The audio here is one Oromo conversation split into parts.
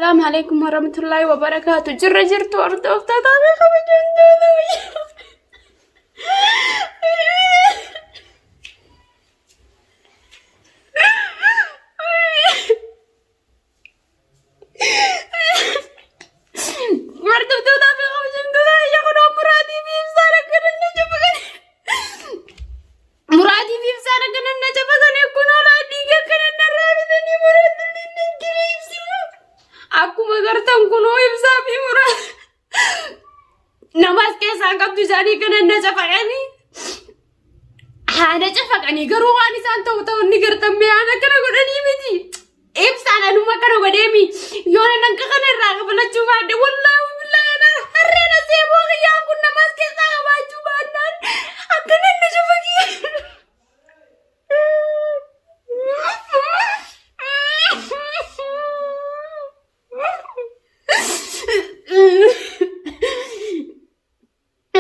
Assalaamu alaikum warahmatullahi wabarakaatu. Jirra jirtu hordoftoota fi kabajamtoota. Hordoftoota fi kabajamtoota ija kunoo muraatii fi ibsaan akkana na jabaqan. Muraatii fi ibsaan akkana na jabaqan kunoo laa dhiiga akkana narraa bitanii muraatiin inni jira ibsimu. Akkuma gartan kunoo ibsaa fi muraa namaas keessaan qabdu isaanii kana na cafaqanii. Haana cafaqanii garuu waan isaan ta'u ta'u inni gartan mee haana akkana godhanii miti. Ibsaan anuma akkana godheemi yoona nanka kana irraa kafalachuu baadhe wallaahi billaahi ana harreen asee boo kiyyaan kun namaas keessaa qabaachuu baannaan akkana inni cafaqii.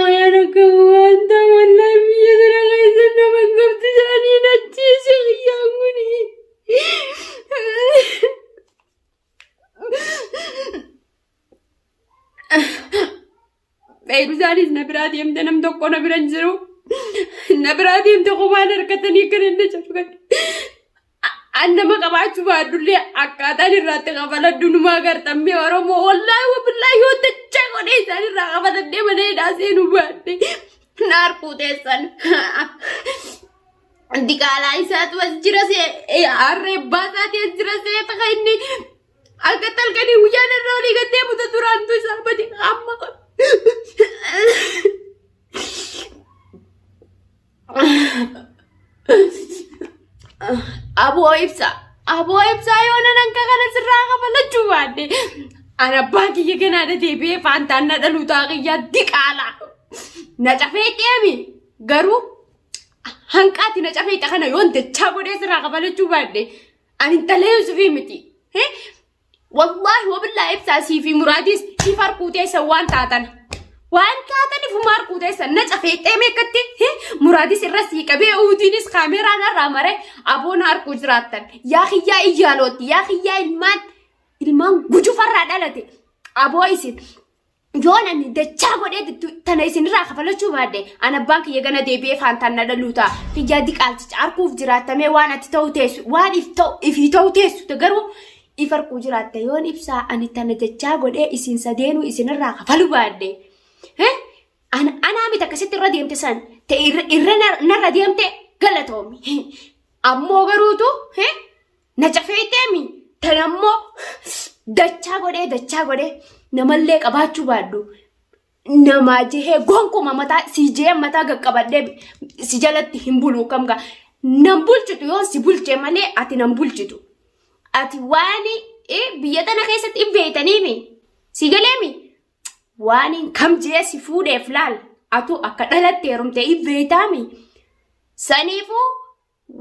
Ayaan akka waan ta'u wallaahi biyya sana keessa nama hin qabdu jedhanii na ajjeese kiyyaan kuni. Feeruzaanis na biraa deemte nam tokko na bira hin jiru. Na biraa deemte kophaan harkatanii kan inni cabsan. An nama qabaachuu baadhullee akkaataan irraatti kafaladhu numaa agartammee Oromoo wallaahi wabillaahi yoo dachaa godhee isaan irraa kafaladhee mana hidhaa seenuu baadhe na harkuu teessan. Diqaalaa isaatu as jira see harree baasaati as jira see ta'a inni akka talqanii guyyaan irra olii gaddee muta duraantu isaa bade amma. Aboo ibsa. Aboo ibsaa yoo nan hanka kana sirraa kafalachuu baadhe. An abbaa kiyya ganaadha deebi'ee faantaan na dhaluu taa kiyyaa diqaala. Na cafee deemi. Garuu hanqaati na cafee kana yoon dachaa godhee sirraa kafalachuu baadhe. Ani intala Yuusufii miti. Wallaahi wabillaa ibsaa sii fi muraadiis if harkuu teessan waan taatan. Waan taatan ifuma harkuu teessan na cafeexxee meeqatti muraadis irra sii qabee uudiinis kaameeraan irraa mare aboon harkuu jiraattan. Yaa kiyyaa iyyaalootti yaa kiyyaa ilmaan ilmaan gujufarraa dhalate aboo isin Yoon ani dachaa godhee tana isinirraa kafalachuu baadhe an abbaan kiyya gana deebi'ee faantaan na dhaluu ta'a. Kiyyaa diqaalticha arkuuf jiraattamee waan ati ta'u teessu waan if ta'u ifii ta'u teessu garuu if arkuu jiraatta yoon ibsaa ani tana dachaa godhee isin sadeenuu isinirraa kafalu baadhe. Anaa miti akkasitti irra deemte san ta'e irra narra deemte galatoomi. Ammoo garuutu Na cafeeyteemi tanammoo dachaa godhee dachaa godhee namallee qabaachuu baadhu namaa jehee gonkuma mataa si jehee mataa qaqqabadhee si jalatti hin bulu kam gaa nan bulchitu yoo si bulche malee ati nan bulchitu ati waan biyya tana keessatti hin beeytaniimi si galeemi waan kam jehee si fuudheef laal atu akka dhalatte heerumte hin beeytaami saniifuu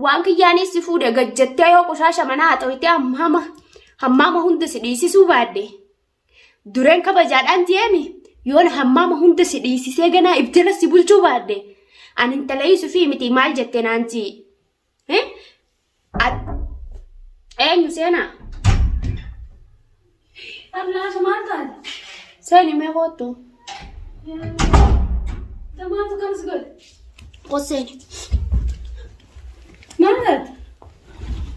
Waan kiyyaanis si fuudhe gad jettee yoo qoshaasha manaa haxooytee hammaama hammaama hunda si dhiisisuu baadhe. Dureen kabajaadhaan jeemi yoon hammaama hunda si dhiisisee ganaa ibjala si bulchuu baadhe. Ani intala Yuusufii miti maal jette naan jii. Eenyu seenaa? Allaatu maal taate? Seeni mee koottu. Tamaatu kanas godhe. Qoseeni. Maal taate?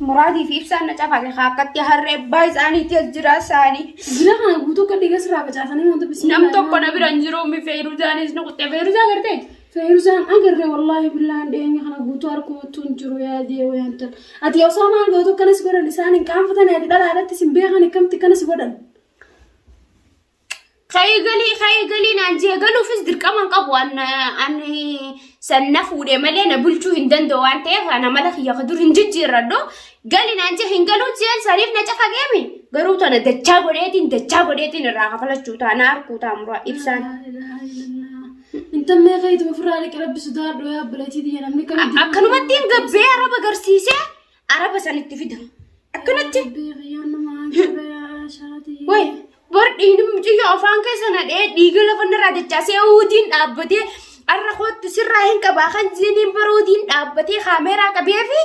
Muraadii fi ibsaan na cafaqe akkatti harree abbaa isaaniitti as jira isaanii. Jira kana guutuu akka dhiiga sirraa facaasanii wanta bismillah. Nam tokko na bira hin jiru mi feeruzaanis ni kutte feeruzaa gartee? Feeruzaan agarre wallaahi billaan dhiyeenya kana guutuu harkumattuu hin jiru yaadee wayantan. Ati osoo maal gootu akkanas godhan isaan hin qaanfatan ati dhalaadhatti sin beekan akkamti akkanas godhan. Ka'ii galii ka'ii galii naan jee galuufis dirqama hin qabu an an san na fuudhe malee na bulchuu hin danda'u waan ta'eef ana mala kiyya ka dur hin jijjiirradhu gali naan jee hin galuu jeen saniif na cafaqeemi garuu tana dachaa godheetiin dachaa godheetiin irraa kafalachuu ta'a na arkuu ta'a muraa ibsaan. Intammee keetuma ofirraa dhiqi rabbi sodaadhu yaa obboleettii tiyya namni kamitti. Akkanumatti hin gabbee araba garsiisee araba sanitti fida. Akkanatti. Way bar dhiigni mucayyoo afaan keessa na dhee dhiiga lafa narraa dachaasee uudiin dhaabbatee arra kootti sirraa hin qabaa kan jiiniin baruudiin dhaabbatee kaameeraa qabee fi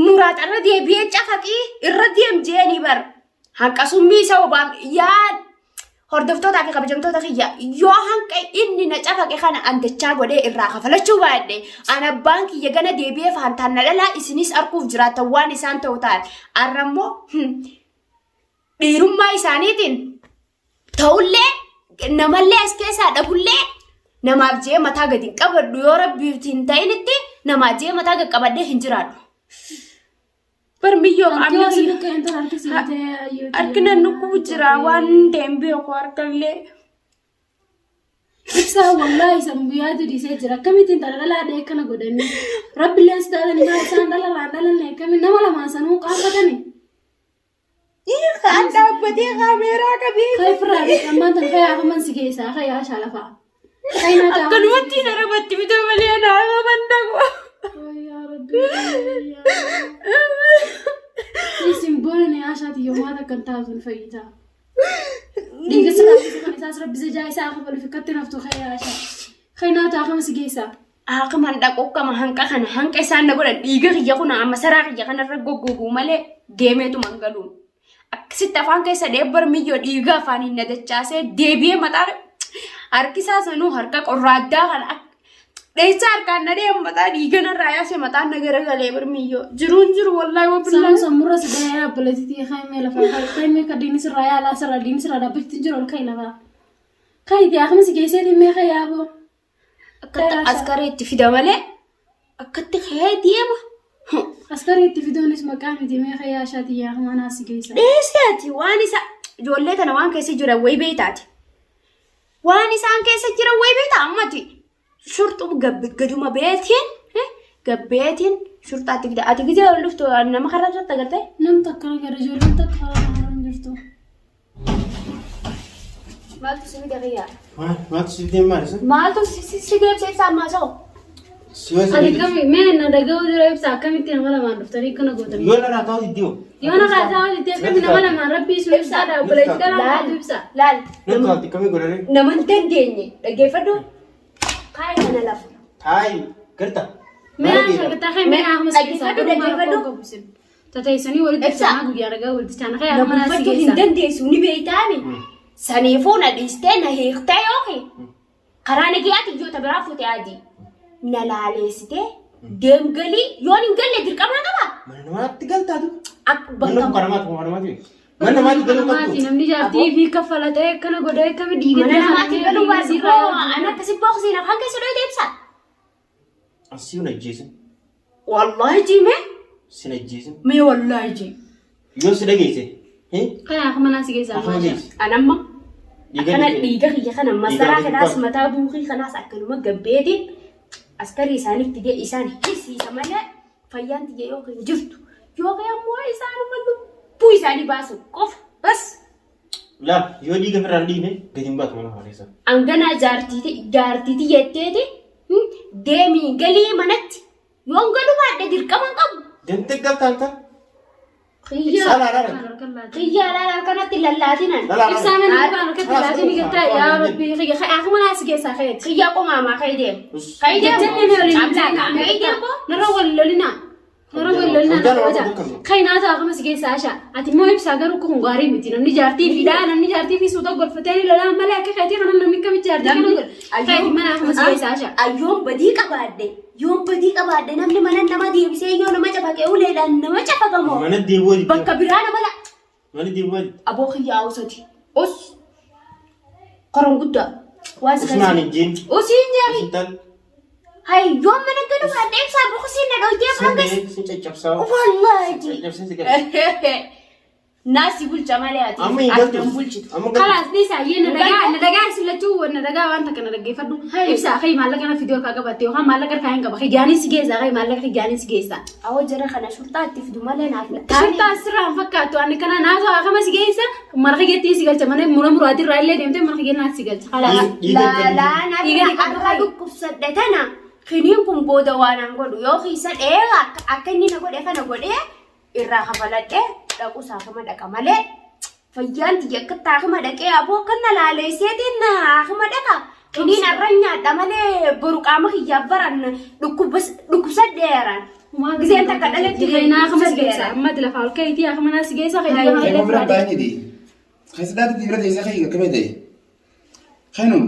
muraat irra deebi'ee cafaqii irra deem jeeni bar. Hanqa summii isa obaam yaa hordoftootaa fi kabajamtoota kiyya yoo hanqa inni na cafaqe kana an dachaa godhee irraa kafalachuu baadhe an abbaan kiyya gana deebi'ee faantaan na dhalaa isinis arguuf jiraattan waan isaan ta'u ta'an arra immoo dhiirummaa isaaniitiin ta'ullee namallee as keessaa dhabullee namaaf jee mataa gadi hin qabadhu yoo rabbiif hin ta'initti namaaf jee mataa gad qabadhee hin jiraadhu. Bar miyyoo Harki qaamni yoo si kiyya dhukkee intala harki si bitee ayyooti. harki nan dhukkubu jira waan ta'e hin beeku harkallee. Ibsaa wallaahi san guyyaatu dhiisee jira. Akkamitti intala dhalaa dhee akkana godhanii. Rabbileen si dhalanii maal isaan dhalarraan dhalanne akkamiin nama lamaan sanuu qaanfatanii. Kaan dhaabbatee kaameeraa qabee. Kai firraa dhee ammaan tan kai hafaman si keessaa kai haashaa lafaa. Kai naa ta'a. Akkanumatti hin arabatti bita malee na araban dhaqu. Yaa Rabbi. Isin boonane haashaati yomaa takka hin taatu hin fayyitaa. Dhiiga sirraa keessa kan isaas rabbi sajaa isaa kafaluuf akkatti naftu kai haashaa. Kai naa ta'a kama si keessaa. Haakaman dhaqu kama hanqa kana hanqa isaan na godhan dhiiga kiyya kun amma saraa kiyya kanarra goggogu malee deemeetuma hin galuun. Akkasitti afaan keessa dheebbar miyyoo dhiiga afaaniin na dachaasee deebi'ee mataa harkisaa sanuu harka qorraaddaa kana dheessaa harkaan na deemu mataa dhiiga narraa yaasee mataan na garagalee bar miyyoo jiruun jiru wallaahi Sanuu wabillaa. sammurra si dhahee obboleettitii kaimee lafaa kaimee ka diinni sirraa yaalaa sirraa diinni sirraa dhaabbachuutti jiru ol ka'i lafaa. Ka'i akkamis geessee mee ka'i yaaboo. Akkatti askarii itti fida malee akkatti ka'ee deema. Askarii itti fiduunis maqaa miti mee ka'i haashaati yaa manaa si geessa. Dheessee ati waan isa ijoollee tana waan keessa jiran wayi beektaati. Waan isaan keessa jiran wayi beektaa ammati. Shurxuu gaduma beetiin gabbeetiin shurxaatti fida. Ati gizee ol dhuftu nama karaa irratti agartee? Nam takka gara ijoolleen takka karaa kanarra hin jirtu. Maaltu si fide kiyyaa? Maal maaltu si fidee maal isa? Maaltu si si si deemsa ibsaa ammaa soo? Si yoo si Ani fide. kami mee na dhaga'uu jira ibsa akkamitti nama lamaan dhuftanii akkana gootanii. Yoo narraa ta'uu diddii Yoo na raataa hojjete akkami nama lamaan rabbii sun ibsaa dha obboleetti dhala Laal ibsa. laal Natti taati kamii godhanii? nama hin dandeenye dhaggeeffadhu kaaya kana lafa. Taayi garta. Mee shakataa kee mee ahmas keessaa Dhaggeeffadhu, dhaggeeffadhu. Tateessanii walitti Ibsa. ibsanaa guyyaa ragaa walitti chaana kee Na ahmas bulfachuu hin keessaa. dandeessu ni beektaami. Saniifuu na dhiistee na hiiktee yookiin karaa nagiyaati iyyoota biraa fuute adii. Na laaleessitee deemgalii yoon hin galle dirqama na qaba. Mana namaatti galtaa tu. Akka Manni kun bakka kan namaati kun kan namaati. Mana namaatti galuu Namaati qabdu. namni jaartii fi kaffalatee akkana godhee akkami dhiiga mana namaatti galuu baasii koo an akkasi booksiin afaan keessa dhoyte ibsa. Asii hin ajjeesin. Wallaahi jiime Sin ajjeesin. mee wallaahi jii. Yoo si dhageesse. Kaya akka manaa si keessaa Afaan maasha. geesse. An amma Dhiiga akkana dhiiga. dhiiga kiyya kana masaraa Dhiiga kanaas dhiiga. mataa buukii kanaas akkanuma gabbeetiin askarii isaanitti fidee isaan hisiisa malee fayyaan tiyya yookiin jirtu yookiin ammoo isaanuma lubbuu isaanii baasu qofa bas. Laa yoo dhiiga ofirraa hin dhiifne gadi hin baatu mana kana keessa. Anganaa jaartiiti jaartiiti jetteeti deemii galii manatti yoon galuu baadhe dirqama hin qabu. Deemtee galtaan ta'a. Kiyyaa Lala lala. kiyyaa laala akkanatti lallaatinan. Lala Ibsaa lala. mana gubbaan harkatti laatee ni galtaa yaa rabbi kiyya kaya akka manaa si keessaa kayati. Kiyyaa qomaamaa ka'ee deemu. Ka'ee Jettee deemu. mee waliin Caamsaa ka'ee deemu. Narra wal lolinaa. Narra wal lolinaa Hojjaan na waan kabaja. tokko qabdu. Kai naa ta'a akkuma si keessaa asha. Ati immoo ibsaa garuu kun gaarii miti. Namni jaartii fi dhaa namni jaartii fi suuta golfatee ni lolaa malee akka keetii kana namni kami jaartii kana godha. Kai ati mana akkuma si keessaa asha. Ayyoon badii qabaadhe yoon badii qabaadhe namni mana nama deebisee yoo nama cafaqee uleedhaan nama cafaqamoo Mana deebi'uu didde. bakka biraa nama la Mana deebi'uu didde. aboo kiyyaa usati us koron guddaa waan si Usnaan hin jeen. Usiin jeeri Usintal. hay yoon mana galu baadhe ibsaa boqosiin na dhoytee Sin afaan keessa dhahee sin caccabsaa. wallaahi Caccabsee si gala. Naasi bulcha malee ati Amma hin ati galtu. nan bulchitu. Amma galtu. Kalaas dhiisaa iyyee na dhagaa na dhagaa isin lachuu na dhagaa waan takka na dhaggeeffadhu. Ibsaa kai maallaqa na fiduu akka qabatte yookaan maallaqa harkaa hin qaba. Kijaaniin si geessaa kai maallaqa kijaaniin si geessaa. Awoo jara kana shurxaa itti fidu malee naaf hin Shurxaa asirraa hin fakkaattu ani kana naasoo akkama si geessa mana kiyyattiin si galcha mana mura muraatii irraa illee deemtee mana kiyya naaf si galcha. Kalaas. Dhiiga hin qabdu. Laalaan Dhiiga har'a hin qabdu. har'a dhukkubsadhe tana kiniin kun booda waan an godhu yoo keessa dheeraa akka inni na godhe kana godhee irraa kafaladhee dhaqu saakama dhaqa malee fayyaan tiyya akka taakima dhaqee aboo akka na laaleesseetiin na haakima dhaqa. Kiniin har'a nyaadha malee boru qaama kiyyaaf baran dhukkubsadheeraan. Giseen takka dhaletti Keenaa akama si geessa. Amma ati lafaa ol ka'iitii akama naa si geessa. Kee Kee bira taa'ee jedhi. Keessa daati bira teessee kee akkamii ta'e. Kanum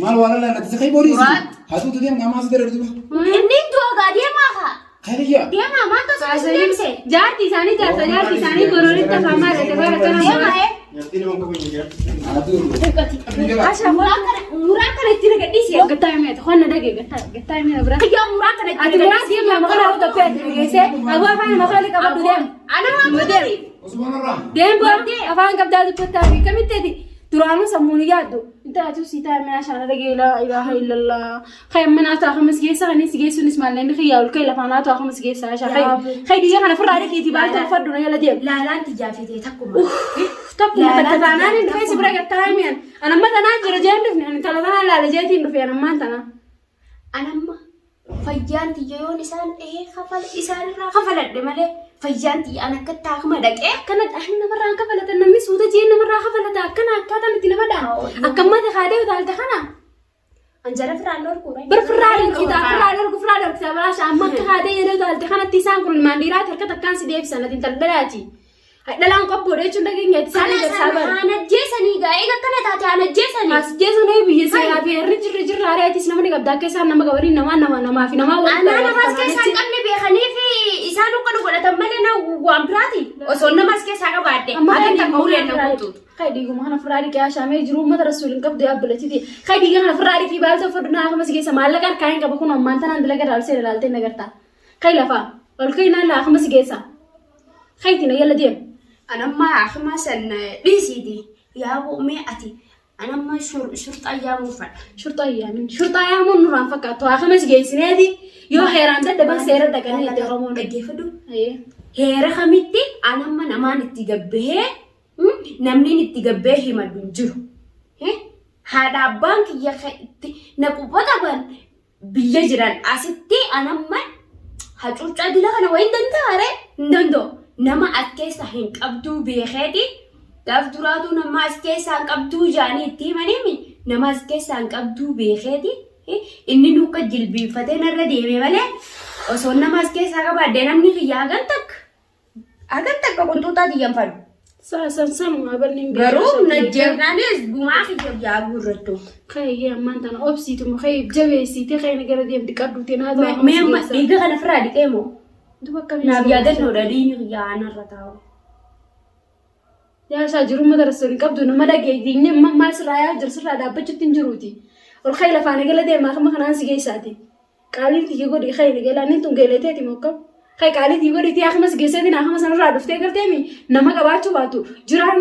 maal waan lallaa natti kee booriisi. Hatuutu deemu qaamaa si dara duuba. Inni du'a gaa deemaa kaa. Kee Deemaa maal taasisu si deemse? Jaarti isaanii jaarsa jaarti isaanii gororitti afaan maal ta'e bara kana. Deemaa ee. Nyaatni nama qabu hin jiraatu. Asha Muraa kana muraa kana itti nagadhiisi. Gattaa himee qonna dhagee gattaa gattaa himee bira. Kiyyaa muraa kana itti Ati muraa deemaa maqaa raawwatu akka ati dhageessee aboo afaan maqaa olii qabadhu deem. Ana maa deemi. Osuma narraa. Deem booddee afaan qabdaa dubbattaa fi kamitti ati duraanuu sammuun yaaddu. Intaatu si taa'e mi'a shaana dhagee laa ilaaha illallah. Kay mana taa kamas geessa kanis geessuunis maalleen kiyyaa ol ka'e lafaan haa taa kamas geessa asha kay kay biyya kana firraa dhiqiitii baalta uffadhu na jala deem. Laalaan tiyyaa takkuma. Takkuma takka taanaan hin dhufee si bira gattaa mi'an. Anamma tanaa jira jeen dhufne ani tala tanaa laala jeetiin dhufe anammaan tanaa. Anamma fayyaan tiyya yoon isaan dhahee kafal isaan irraa kafaladhe malee fayyaan tiyya an akka taakuma dhaqee Akkana dhahin namarraa hin kafalatan namni suuta jeen namarraa kafalata akkana akkaataan itti nama dhaha. Akka mata kaadee utaalte kana. Anjara firaan dhorkuudha. Bir firraa dhorkitaa firraa dhorku firraa dhorkitaa baraasha amma akka kaadee yeroo utaalte kanatti isaan kun ilmaan dhiiraati harka takkaan si deebisan ati intal dhalaati. Dhalaan qobboodha jechuun dhageenya itti isaan eegarsaa bara. Anajjeesanii gaa eega akkana taate anajjeesanii. As jeesuun ee biyya seeraa fi herri jirri jirra ari'atis namni qabda akka isaan nama qabanii namaa nama namaa fi namaa walitti Anaa namaas keessaa hin qabne beekanii fi isaan uffata godhatan malee na waan biraati. Osoo namaas keessaa qabaadde Amma haga takka uleen na guutuutu. Kai dhiiguma kana firraa dhiqee ashaamee jiru uummata rasuul hin qabdu yaabbalatiti. Kai dhiiga kana firraa dhiqii baalta uffadhu naa akkasumas geessa maallaqa harkaa hin qabu kun ammaan tanaan dalaga irraa ol seera ilaaltee nagarta. Kai lafaa ol kai naan laa akkasumas geessa. Kai itti na yala deem. Anamma akuma san dhiisiiti. Yaa mee ati anamma shurxaa yaamuu fadha. Shurxaa yaamin. Shurxaa yaamuun nurraan fakkaattu akkasumas geessineeti yoo heeraan dadhaban seera dhaqanii itti Oromoon. Dhaggeeffadhu. Ayyee. Heera kamitti anamma namaan itti gabbahee namni itti gabbee himadhu hin jiru. Haadha abbaan kiyya itti na quba qaban biyya jiran asitti anamma hacuuccaa dila kana wayi hin danda'a ree hin danda'u. Nama as keessa hin qabduu beekeeti gaaf duraatu nama as keessa hin qabduu jaanii itti himaniimi nama as keessa hin qabduu beekeeti inni nuka jilbiinfatee narra deeme malee osoo nama as keessaa qabaadde namni kiyya hagan takka hagan takka qunxuuxaa xiyyan fadhu. Saasan sanuma balli hin Garuu najjeernaanis gumaa kiyya yaa guurrattu. Kayyee ammaan tana obsiituma kayye jabeessiitee kayyee gara deemti qadduutee naa ta'u. Mee amma dhiiga kana ofirraa dhiqee moo? Duba akkamii Naaf yaadannoodha dhiigni kiyya aanarra taa'u. Yaasaa jiru mata rasuul hin qabdu nama dhageettiin amma maal sirraa yaa jiru sirraa dhaabbachuutti hin jiruuti. Ol kayye lafaan gala deemaa akkuma kanaan si geessaati. Qaaliin tiyya godhi kayye gala inni tun geeleteeti mokkam. Kay qaalii tiyya godhi tiyya akkasumas geesseetiin akkuma sanarraa dhuftee garteemi nama qabaachuu baatu jiraan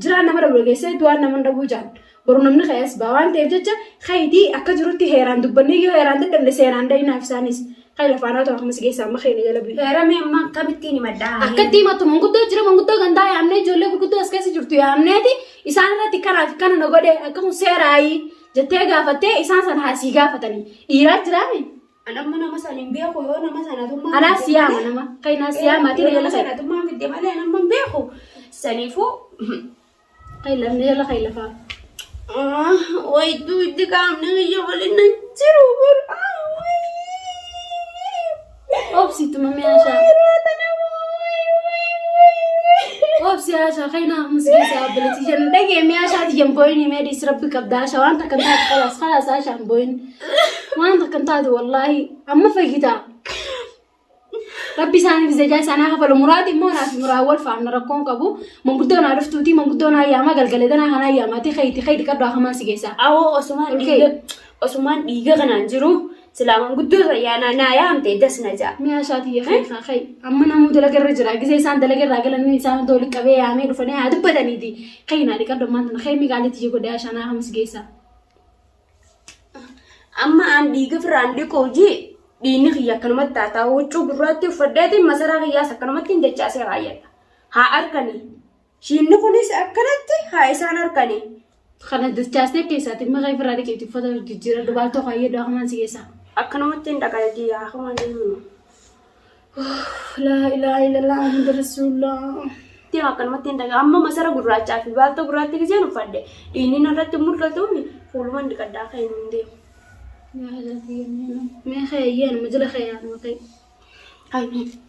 jiraan nama dhabu geessee du'aan nama dhabuu jaan. Boru namni kayas baa waan ta'eef jecha kayitii akka jirutti heeraan dubbannee yoo heeraan dadhabne seeraan dayinaaf isaanis kay lafaan haa ta'u akkasumas geessaa amma keenya jala bu'i. Heera mee amma akkamittiin himadhaa? Akkatti himattu manguddoo jira manguddoo gandaa yaamnee ijoollee gurguddoo as keessa jirtu yaamneeti isaan irratti kanaa fi kana na godhe akka kun seeraayi jettee gaafattee isaan sana haasii gaafatanii dhiiraa jiraame. Ani amma nama sana hin beeku yoo nama sana tummaa. Anaas yaama nama kaynaas yaama ati Yoo jala nama kay sana tummaan fidde malee ani amma hin beeku. Saniifuu kay lafni jala kay lafaa. wayituu itti qaamni kiyya waliin nan jiru bor. Obsiituma mi'aashaa. Obsi haashaa kaynaa muskeessa abbalati jan dhagee mi'aashaa tiyyan booyin himee dhiis rabbi qabda haashaa waan takka hin taatu khalaas khalaas haashaa hin booyin waan takka hin taatu wallaahi amma fayyitaa. Rabbi isaaniif zajaa isaanii kafalu muraati immoo naaf muraa wal faamna rakkoon qabu manguddoo naa dhuftuuti manguddoo naa yaamaa galgala danaa kanaa yaamaati kayti kayti qaddu akamaan si geessaa. Awoo osumaan Olkee. dhiiga osumaan dhiiga kanaan jiru silaa manguddoo sayyaanaa naa yaamte das na ja'a. Mi'a isaatii kay kay amma namuu dalaga irra jira gisee isaan dalaga irraa galanii isaan hunda walitti qabee yaamee dhufanii haa dubbataniiti kay naa dhiqadhu ammaan tana kay miqaalitti jee godhee ashaanaa hamas geessaa. Amma aan dhiiga firaan dhiqu hojii dhiigni kiyya akkanumatti taataa huccuu gurraatti uffadheetiin masaraa kiyyaas akkanumatti hin dachaasee kaayyadha. Haa harkanii. Shiinni kunis akkanatti haa isaan harkanii. Kana dachaastee keessaati maqaa ofirraa dhiqeetti uffata jijjiirra dubaartoo kaayyadhu akamaan si geessaa. Akkanumatti hin dhaqa haa kumaan deemnu. Laa ilaaha illallah Muhammad Rasulullah. Deema akkanumatti hin dhaqa. Amma masara gurraachaa fi baaltoo gurraatti giseen uffadhe dhiigni narratti mul'atuun fuuluman dhiqadhaa kan hin deemu. Mee kee nama jala kee yaa nama kee. Kayi.